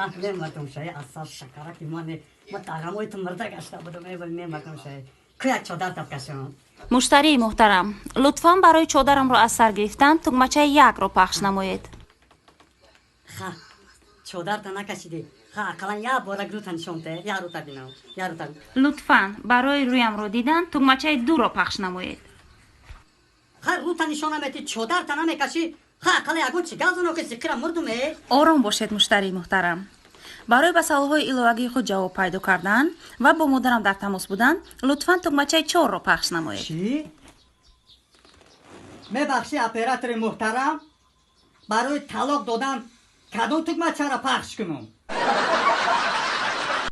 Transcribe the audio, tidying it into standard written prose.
Мемардум шай, асал шакараки мане, ма тағамои ту мурда гашта будам, э, вале мемардум шай. Ку, як чодар тапкашам. Муштарии муҳтарам, лутфан барои чодарамро аз сар гирифтан тугмачаи якро пахш намоед. Ха, чодарта накашидӣ. Ха, ақаллан як бора рӯта нишон те, як рӯта бинам, як рӯта. Лутфан барои рӯямро дидан тугмачаи дуро пахш намоед. Ха, рӯта нишон наметӣ, чодарта намекашӣ. Ха, ақаллан ягон чи гап зано, ки зиқира мурдум, э. Ором бошед, муштарии муҳтарам. Барои ба саволҳои иловагии худ ҷавоб пайдо кардан ва бо модарам дар тамос будан лутфан тугмачаи чорро пахш намоед. Чӣ? Мебахшӣ, оператори муҳтарам, барои талоқ додан кадом тугмачаро пахш кунам?